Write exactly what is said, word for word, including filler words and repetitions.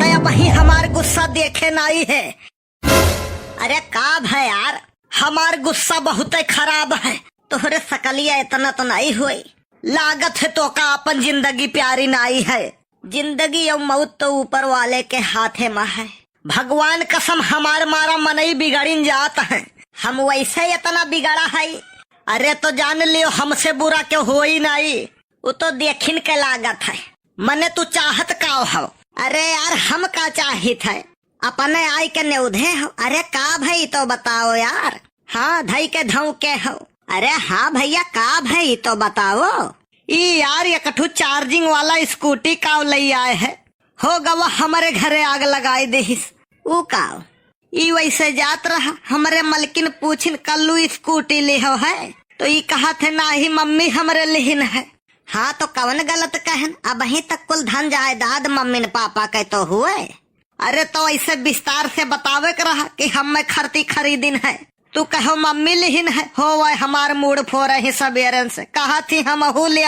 तै अबहीं हमार गुस्सा देखे नाई है। अरे का भै यार, हमार गुस्सा बहुतै खराब है। तोहरे सकलिया इतना तो नाई होई। लागत है तोका अपन जिंदगी प्यारी नाई है। जिंदगी अउ मौत तो ऊपर वाले के हाथे मा है। भगवान कसम, हमार मारा मनई बिगड़िन जात है। हम वैसे इतना बिगड़ा है। अरे तो जान लियो, हमसे बुरा केहू होई नाई। उ तो देखिन के लागत है। मने तू चाहत का हो? अरे यार, हम का चाहित है? अपने आई के नेउधे हो। अरे का भै, ई तो बताओ यार। हाँ, धई के धौं के हो। अरे हाँ भैया, का भै, ई तो बताओ। ई यार, एक ठू charging वाला स्कूटी काव लई आए है। हो गवा, हमरे घरे आग लगाई देहिस। ऊ काव, ई वैसे जात रहा, हमरे मलकिन पूछिन, "कल्लू स्कूटी लिहो है?" तो ई कहत है, "नाही मम्मी, हमरे लिहिन है।" हाँ, तो कवन गलत कहन? अबहीं तक कुल धन जायदाद मम्मी न पापा के तो हुए। अरे, तो ऐसे विस्तार से बतावे के रहा कि हम मैं खरती खरीदिन है। तू कहो मम्मी लिहिन है, हो वह हमार मूड़ फोरे ही सबेरन से। कहत ही हमहू ले